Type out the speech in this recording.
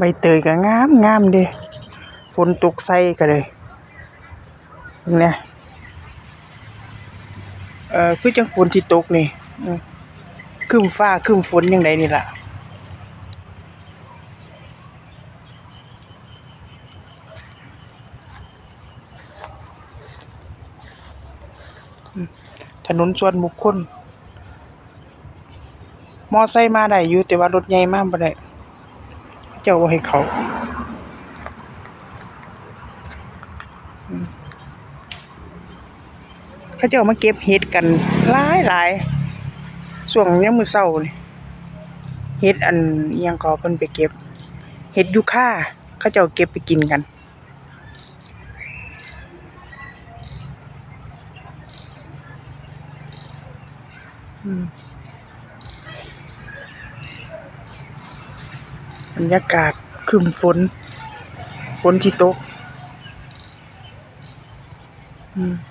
ໃບເຕີຍກໍງາມໆເດ້ ຝົນຕົກໃສ່ກໍເລີຍ ເບິ່ງແດ່ ເອີ ຄືຈັ່ງຝົນຊິຕົກນີ້ ອື ຄຶ້ມຟ້າຄຶ້ມຝົນຈັ່ງໃດນີ້ລະ. ຖະໜົນສ່ວນບຸກຄົນ ມໍໄຊມາໄດ້ຢູ່ ແຕ່ວ່າລົດໃຫຍ່ມາບໍ່ໄດ້ ເຂົາເຈົ້າບໍ່ໃຫ້ເຂົ້າ. ເຂົາເຈົ້າມາເກັບເຫັດກັນຫຼາຍໆ ຊ່ວງຍາມມື້ເຊົ້ານີ້ ເຫັດອັນ ອີ່ຫຍັງກໍເພິ່ນໄປເກັບ ເຫັດຢູຄາ ເຂົາເຈົ້າເກັບໄປກິນກັນ. ອືມ ບັນຍາກາດຄຶ້ມຝົນ ຝົນຊິຕົກ ອືມ.